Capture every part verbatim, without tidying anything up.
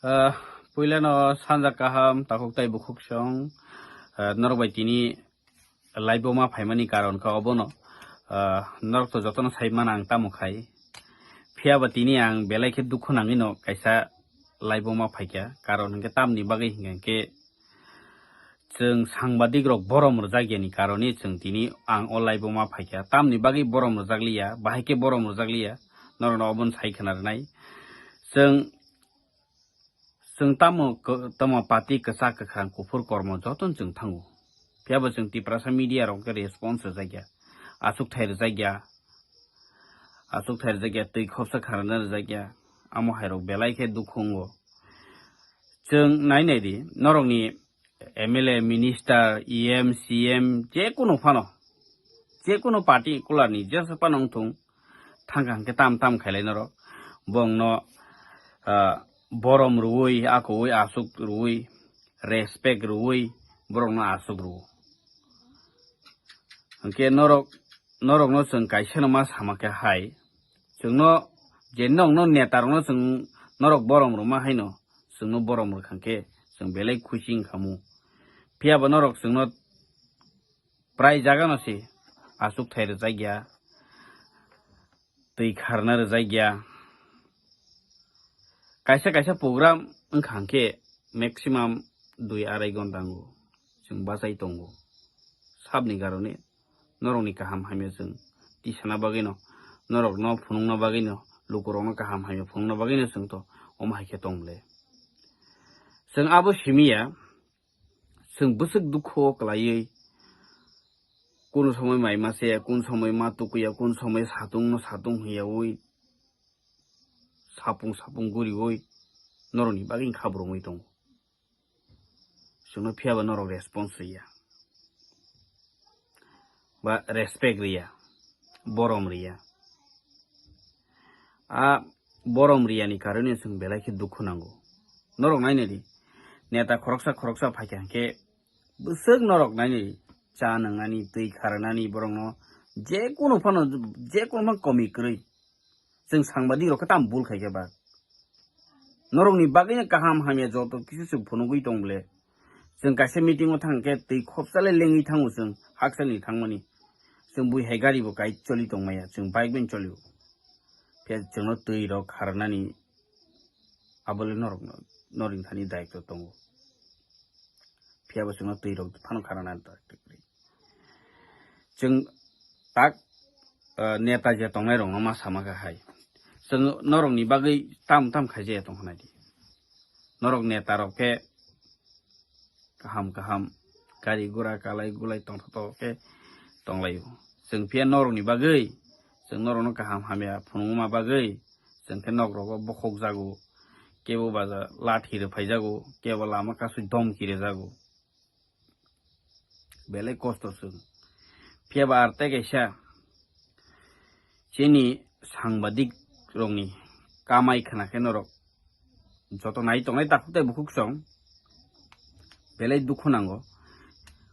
Ah, puilano sanja kaham, takhuk tai bukhuk song, ah, norok bai tini live-o ma phaimani karon kha obono. Ah, norok to jotono sai mano ang tamo khai. Phiya ba tini ang belai khe dukhu nangwi no kaisa live-o ma phaikha. Karon hwnkhe tamni bagwi hwnkhe chwng sangbadik rok borom rwjak yani karoni chwng tini ang o live-o ma phaikha. Tamni bagwi borom rwjak liya, bahai khe borom rwjak liya, norokno obono sai khna rwnai. Chwng, chwng tamo kw-, tamo party kwchak kwkhrang kuphur kormo jotono chwng thango. Phiya bo chwng Tiprasa media rok khe response rwjak ya, aswk thai rwjak ya, aswk thai rwjak ya, twi khopsa kharana rwjak ya, amo hai rok belai khe dukhu wngo. Chwng nai nai di, norokni M L A, minister, E M, C M, je kunu phano, je kunu party kularni jesa phano wngthung, thangkha hwnkhe tam tam khailai norok. Bongno, ah, borom rwui, akoui aswk rwui, respect rwui, borokno aswk rwo. Hwnkhe norok, norokno chwng kaisano ma sama khe hai, chwngno je nokno neta rokno chwng norok borom rwma haino chwngno borom rwkha khe chwng belai khusi wngkha mu. Phiya bo norok chwngno prai jagano se aswk thai rwjak ya, twi kharna rwjak ya. Kaisa kaisa program wngkha hwnkhe maximum dui arai ghonta wngo, chwng bachai tongo. Sabni karone norokni kaham hamya chwng tisana bagwino, norokno phunukna bagwino, lukurokno kaham hamya phunukna bagwino chwng to omo hai khe tong le. Chwng abo simi ya, chwng bwswk dukhu o kwlaiwi, kunu somoi mai ma se, kunu somoi ma tukuya, kunu somoi satung no satung hwnyaui, sapung sapung guriui norokni bagwi kha brumui tongo. Chwngno phiya ba norok response rwya, ba respect rwya, borom rwya. A borom riyani karone chwng belai khe dukhu nango. Norok nainai di, neta khoroksa khoroksa phaikha hwnkhe bwswk norok nainai di, cha nwngnani, twi kharnani borokno je kunu phano, je kunu phano komi kwrwi. Chwng sangbadik rok khe tamo bul khaikha ba? Norokni bagwino kaham hamya joto kisu chwng phunugwi tong ble. Chwng kaisa meeting o thang khe twi khopsa le lengwi thango chwng, hakchangni thangmani. Chwng bui hai gari bo kai choli tong maya, chwng bike bai cholio. Phiya chwngno twi rok kharnani abo le norokno, norokni thani daitw tongo. Phiya bo chwngno twi rok phano kharnani daitw kwrwi. Chwng tak, eh, neta je tongnai rokno ma sama kha hai. Chwng norokni bagwi tam tam khaijaya tong kha nai di. Norok neta rok khe kaham kaham gari gura kalai gulai tongthotok khe tonglaio. Chwng phiya norokni bagwi, chwng norokno kaham hamya phunukma bagwi, chwng khe nok rogo bokhok jago, kebo baja lathi rwphai jago, kebo lama kasui domki rwjago. Belai kosto chwng. Phiya ba ar tei kaisa chini sangbadik rokni kamai khna khe norok joto nai tongnai takhuk tei bukhuk song belai dukhu nango.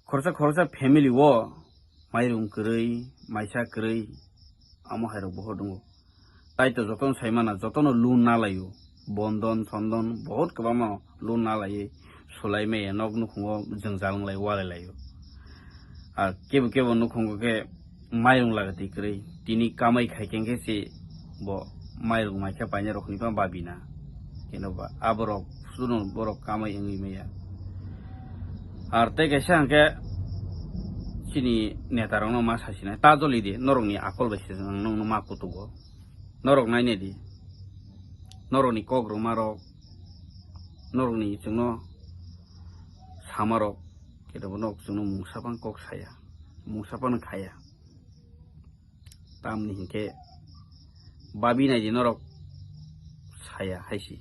Khoroksa khoroksa family o mairung kwrwi, maisa kwrwi, amo hai rok bohor dungo. Tai to jotono sai mana, jotono loan na laio. Bondon, sondon, bahut kwbangma loan na laiwi sulai maya, nok nukhungo jwngjal wnglai walai laio. Ar kebo kebo nukhungo khe mairung lagati kwrwi. Tini kamai khai khe se bo mairung mai khe paina rok hwnwi phano babi na. Keno ba aborok suno borok kamai wngwi maya. Ar tei kaisa hwnkhe chini neta rokno ma sasinai, ta joli di, norokni akol bai se ang nokno ma kutugo. Norok nainai di, norokni kok rwma rok, norokni chwngno sama rok, khe bo norok chwngno mungsa phano kok saya, mungsa phano khaya. Tamni hinkhe babi nai di norok saya hai si.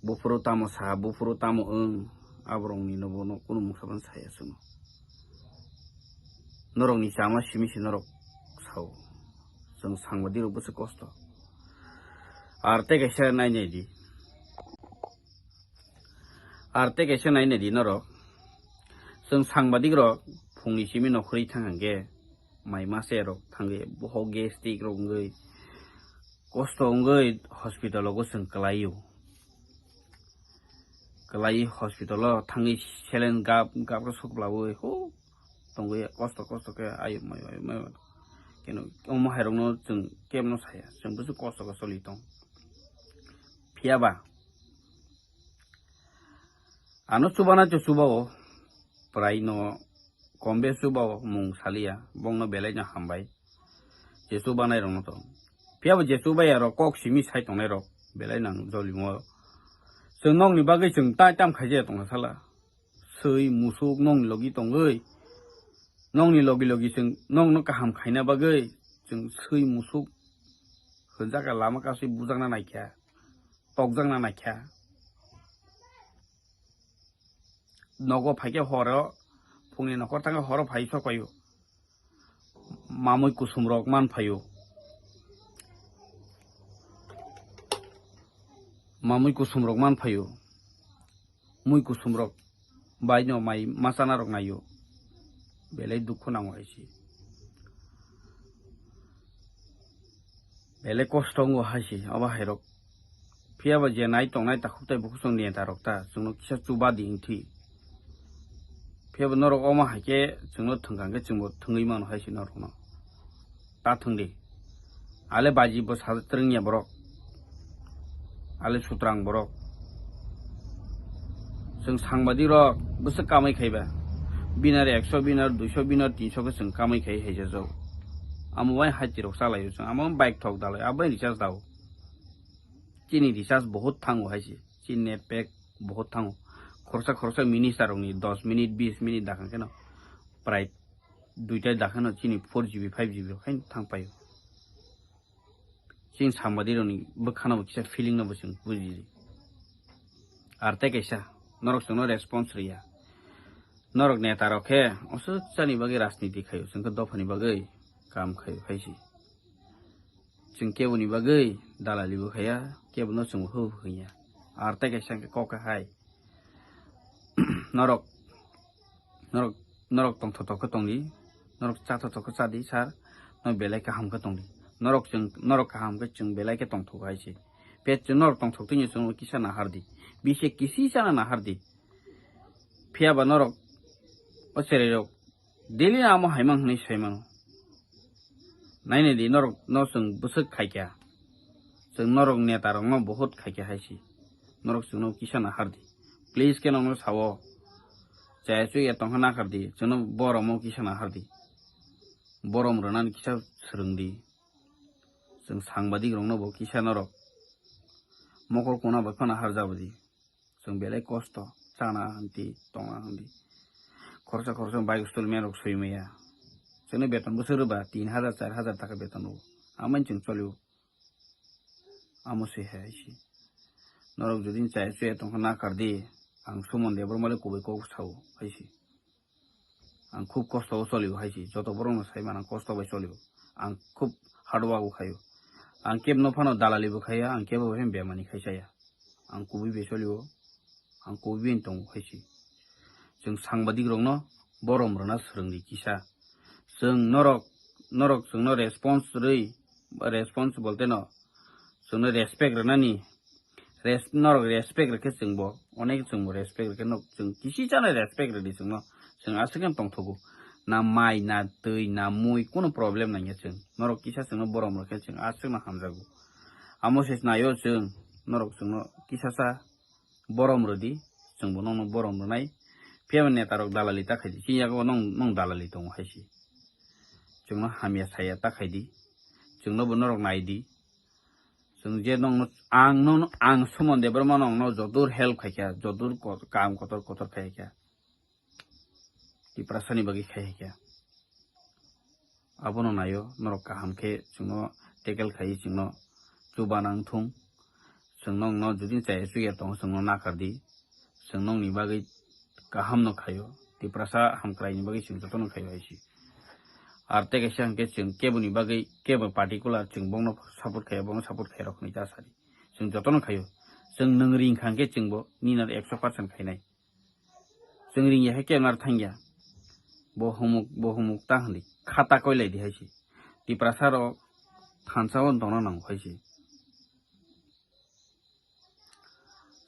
Buphuru tamo sa, buphuru tamo wng, aborokni no bono kunu mungsa phano saya chwngno. Norokni chama simi se norok sao. Chwng sangbadik rok bwswk kosto. Ar tei kaisa nainai di. Ar tei kaisa nainai di norok. Chwng sangbadik rok phungni simi nokhorwi thang hwnkhe mai mase rok thangwi bohok gastric rok wngwi kosto wngwi hospital o chwng kwlaio. Kwlai hospital o thangwi saline gap gap khe suklaui hu tongwi kosto kosto khe ayuk mayu ayuk mayu. Keno omo hairokno chwng kebno saya, chwng busu kosto khe choli tong. Phiyaba ano chubana to chubao, prai no kombe chubao mung saliya, bongno belai no hambai. Jesu banai rokno to. Phiyaba Jesu baya rok kok simi sai tongnai rok belai nang jolimo. Chwng nokni bagwi chwng tai tam khaijaya tongkha sala. Swi musuk nokni logi tongwi. Nokni logi logi chwng nokno kaham khaina bagwi chwng swi musuk hwnjak lama kasui bujakna naikha. Tokjakna naikha. Nogo phaikhe horo, phungni nokhor thangkhe horo phai sok paio. Mamui kusum rok man phaio. Mamui kusum rok man phaio. Mui kusum rok bai no mai machana rok naio. Belai dukhu nango hai se. Belai kosto wngo hai se abo hai rok. Phiyaba je nai tongnai takhuk tai bukhuk chwng neta rok ta chwngno kisa chuba di wngthi. Phiyaba norok omo hai khe chwngno thwngkha hwnkhe chwngbo thwngwi mano hai se norokno. Ta thwngdi. Ale baji bo sa twrwngya borok. Ale sutrang borok. Chwng sangbadik rok bwswk kamai khaiba. Binar ekso, binar duiso, binar tinso khe chwng kamai khai haijajao. Amo bai hai tirok chalaio chwng. Amo bike thok dalai, abo bai recharge dao. Chini recharge bohut thango hai se. Chini net pack bohut thango. Khoroksa khoroksa minister rokni dos minute, bis minute dakhang kheno prai duita dakhano chini four G B, five G B rok haino thang paio. Chini sambadi rokni bwkhano bo kisa feeling no bo chwng buji di. Ar tei kaisa norok chwngno response riya. Norok neta rok khe oswk chani bagwi rajniti khaio, chwng khe dophani bagwi kam khaio hai se. Chwng keboni bagwi dalali bo khaiya, kebono chwng bo hw hwnya. Ar tei kaisa hwnkhe kok khe hai. Norok, norok, norok tongthotok khe tongdi, norok chathotok khe chadi, sir, norok belai kaham khe tongdi. Norok chwng, norok kaham khe chwng belai khe tongthogo hai se. Pet chwng norok tongthok twi chwng kisa nahardi. Bise kisi chana nahardi. Phiyaba norok o cherai rok daily amo haimang hwnwi sai mano. Nainai di norok no chwng bwswk khaikha. Chwng norok neta rokno bohut khaikha hai se. Norok chwngno kisa nahardi. Please khe nokno sao. Chaya chuya tongkha nakhardi. Chwngno borom o kisa nahardi. Borom rwnani kisa swrwngdi. Chwng sangbadik rokno bo kisa norok mokol kona bai phano harjabadi. Chwng belai kosto, chana hwnti, tongna hwnti. Khoroksa khoroksa bike stolmani rok swi maya. Chwngno beton bwswk rwba tin hajar, char hajar taka beton rwo. Amani chwng cholio. Amo se hai se. Norok jodi chaya chuya tongkha nakardi, ang Suman Debbarma le kubui kok sao hai se. Ang khub kosto o cholio hai se. Joto borok no sai mano kosto bai cholio. Ang khub hard work o khaio. Ang kebo no phano dalali bo khaiya, ang kebo bai bemani khai chaya. Ang kubui bai cholio. Ang kubui bai tongo hai se. Chwng sangbadik rokno borom rwna swrwngdi kisa. Chwng norok, norok chwngno response rwi, response bolte no chwngno respect rwnani, res-, norok respect rwkhe chwngbo, onek chwngbo respect rwkhe no chwng kisi chana respect rwdi chwngno, chwng aswk khe tongthogo. Na mai, na twi, na mui, kunu problem nangya chwng. Norok kisa chwngno borom rwkhe chwng aswkno hamjago. Amo se naio chwng, norok chwngno kisa sa borom rwdi, chwngbo nokno borom rwnai. Phiya ba neta rok dalali ta khaidi, chini yago nong, nong dalali tongo hai se. Chwngno hamya saya ta khaidi, chwngno bo norok naidi. Chwng je nokno, ang nokno, ang Suman Debbarma nokno jodur help khaikha, jodur ko-, kam kotor kotor khaikha. Tiprasani bagwi khai hai khe. Abono naio, norok kaham khe chwngno tackle khai chwngno chuba nang thung. Chwng nokno jodi chaya chuya tongo chwngno nakardi. Chwng nokni bagwi kaham no khaio. Tiprasa hamkrai ni bagwi chwng jotono khaio hai se. Ar tei kaisa hwnkhe chwng keboni bagwi kebo particular chwng bongno support khaiya, bongno support khaiya rok hinwi ta sadi. Chwng jotono khaio. Chwng nwng ring kha hwnkhe chwngbo nini ekso percent khainai. Chwng ring ya khe kemar thang ya. Bo humuk, bo humuk ta hwnwi khata koi lai di hai se. Tiprasa rok thansa o tongna nango hai se.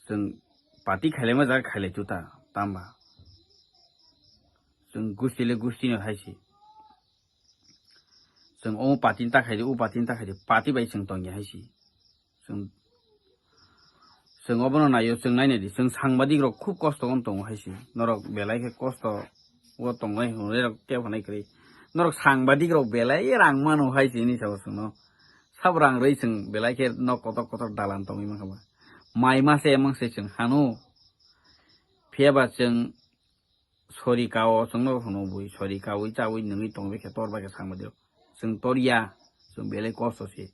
Chwng party khailaima jaga khailai chuta, tamba. Chwng gusti le gusti no haisi. Chwng omo party ni ta khaidi, o party ni ta khaidi, party bai chwng tongya haisi. Chwng, chwng obono naio, chwng nainai di. Chwng sangbadik rok khub kosto o tongo haisi. Norok belai khe kosto o tongnai hwnwi rok tei phanai kwrwi. Norok sangbadik rok belai rang mano haisi hwnwi sabo chwngno. Sabo rang rwi chwng belai khe nok kotor kotor dalan tongwi mankha ba. Mai mase emang se chwng hano. Phiya ba chwng sori kao chwngno hwno bui, sori kaui chaui nungwi tongwi khe tor bai khe sangbadik rok. Chwng torya, chwng belai kosto se.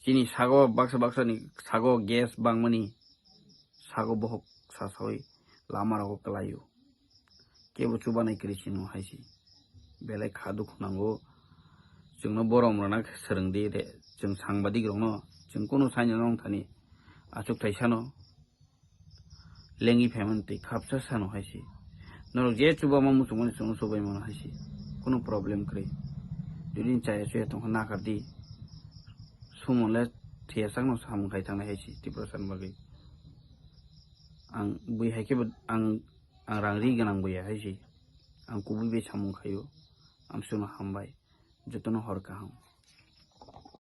Chini sago baksa baksa ni sago gas bangmani sago bohok sasaui lama rogo kwlaio. Kebo chubanai kwrwi chino haisi. Belai kha dukhu nango. Chwngno borom rwna swrwng di re. Chwng sangbadik rokno chwng kunu saino nong thani achuk thaisano. Lengwi phaimani twi khapsa sano haisi. Norok je chubama muchungmani chwngno chubai mano haisi. Kunu problem kwrwi. Jodi chaya chuya tongkha nakar di. Sumonle thiyasakno samung khai thangnai haisi Tiprasani bagwi. Ang bui hai khe bo ang, ang rang ri gwnang buya haisi. Ang kubui bai samung khaio. Amsukno hambai. Jotono hor kaham.